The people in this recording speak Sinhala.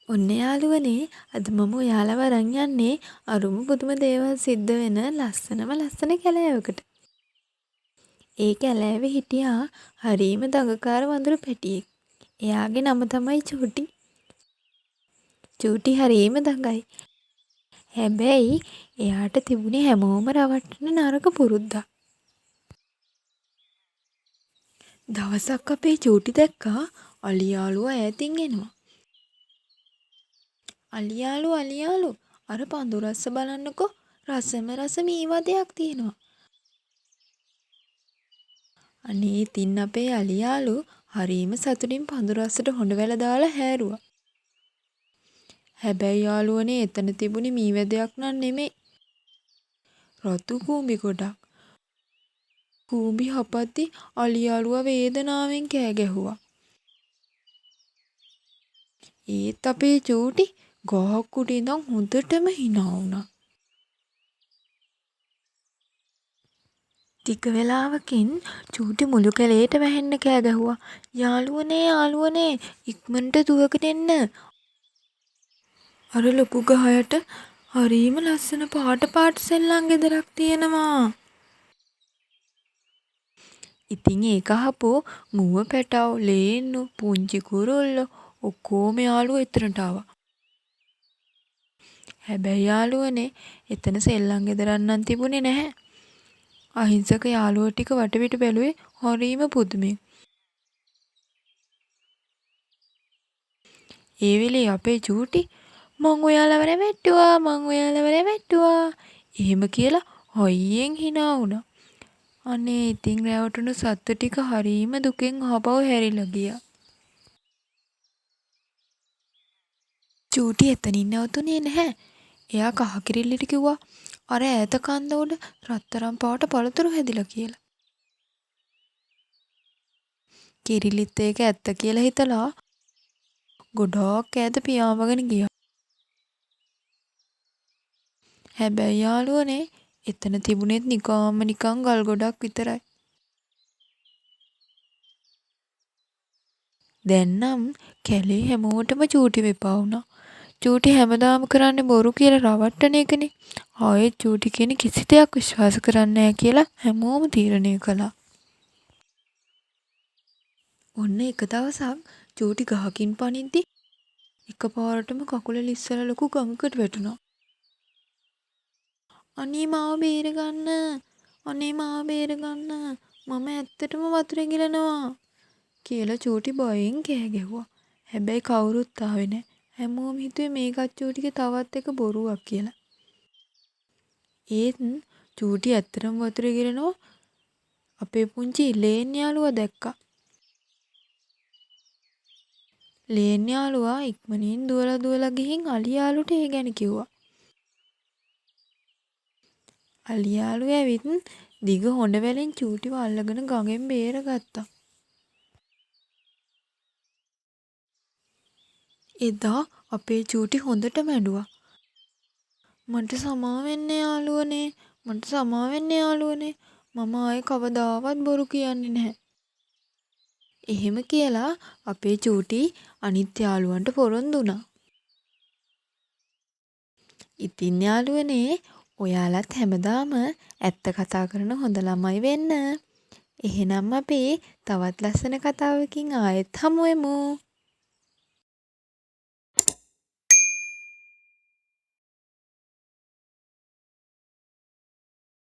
ඔන්න යාළුවනේ, අද මම ඔයාලව අරන් යන්නේ අරුම පුදුම දේවල් සිද්ධ වෙන ලස්සනම ලස්සන කැලෑවකට. ඒ කැලෑවේ හිටියා හරීම දඟකාර වඳුරු පැටියෙක්. එයාගේ නම තමයි චූටි. චූටි හරීම දඟයි. හැබැයි එයාට තිබුණේ හැමෝම රවට්ටන නරක පුරුද්දක්. දවසක් අපේ චූටි දැක්කා අලි යාළුවා ඈතින් එනවා. අලි යාළු, අලි යාළු, අර පඳුරස්ස බලන්නකෝ, රසම රස මී වදයක් තියෙනවා. අනේ ඉතින් අපේ අලි යාළු හරීම සතුටින් පඳුරස්සට හොඬ වැල දාලා හැරුවා. හැබැයි යාළුවනේ, එතන තිබුණේ මී වැදයක් නම් නෙමෙයි. රතු කූඹි ගොඩක්. කූඹි හපද්දි අලි යාළුවා වේදනාවෙන් කෑ ගැහුවා. ඒත් අපේ චූටි ගහක් උඩ ඉඳන් හොඳටම හිනා වුණා. ටික වෙලාවකින් චූටි මුළු කැලේටම ඇහෙන්න කෑ ගැහුවා. යාළුවනේ, යාළුවනේ, ඉක්මනට දුවගෙන එන්න. අර ලොකු ගහ යට හරීම ලස්සන පාට පාට සෙල්ලම් ගෙදරක් තියෙනවා. ඉතින් ඒක අහපු මුව පැටව්, ලේන්නු, පුංචි කුරුල්ලෝ ඔක්කොම යාළුවෝ එතනට ආවා. හැබැයි යාළුවනේ, එතන සෙල්ලම් ගෙදරක් නම් තිබුණේ නැහැ. අහිංසක යාළුවෝ ටික වටපිට බැලුවේ හරීම පුදුමෙන්. ඒ වෙලේ අපේ චූටි මං ඔයාලව රැවට්ටුවා, මං ඔයාලව රැවට්ටුවා එහෙම කියලා හයියෙන් හිනා වුණා. අනේ ඉතින් රැවටුණු සත්තු ටික හරීම දුකෙන් ආපහු හැරිලා ගියා. චූටි එතනින් නැවතුනේ නැහැ. එයා කහ කිරිල්ලිට කිව්වා අර ඈත කන්ද උඩ රත්තරන් පාට පළතුරු හැදිලා කියලා. කිරිල්ලිත් ඒක ඇත්ත කියලා හිතලා ගොඩාක් ඈත පියාඹගෙන ගියා. හැබැයි යාළුවනේ, එතන තිබුණෙත් නිකම්ම නිකන් ගල් ගොඩක් විතරයි. දැන් නම් කැලේ හැමෝටම චූටිව එපා වුණා. චූටි හැමදාම කරන්නේ බොරු කියලා රවට්ටන එකනේ. ආයෙත් චූටි කියන කිසි දෙයක් විශ්වාස කරන්නේ නැහැ කියලා හැමෝම තීරණය කළා. ඔන්න එක දවසක් චූටි ගහකින් පනිද්දි එකපාරටම කකුල ලිස්සලා ලොකු ගඟකට වැටුණා. අනේ මාව බේරගන්න, අනේ මාව බේරගන්න, මම ඇත්තටම වතුරේ ගිලනවා කියලා චූටි බයෙන් කෑ ගැහුවා. හැබැයි කවුරුත් ආවේ නෑ. හැමෝම හිතුවේ මේකත් චූටිගේ තවත් එක බොරුවක් කියලා. ඒත් චූටි ඇත්තටම වතුරේ ගිලනවා අපේ පුංචි ලේන් යාළුවා දැක්කා. ලේන් යාළුවා ඉක්මනින් දුවලා දුවලා ගිහින් අලි යාළුට ඒ ගැන කිව්වා. අලි යාළුවා ඇවිත් දිග හොඬ වැලෙන් චූටිව අල්ලගෙන ගඟෙන් බේරගත්තා. එදා අපේ චූටි හොඳටම ඇඬුවා. මට සමා වෙන්න යාළුවනේ, මට සමා වෙන්න යාළුවනේ, මම ආයේ කවදාවත් බොරු කියන්නේ නැහැ. එහෙම කියලා අපේ චූටි අනිත් යාළුවන්ට පොරොන්දු වුණා. ඉතින් යාළුවනේ, ඔයාලත් හැමදාම ඇත්ත කතා කරන හොඳ ළමයි වෙන්න. එහෙනම් අපි තවත් ලස්සන කතාවකින් ආයෙත් හමු වෙමු.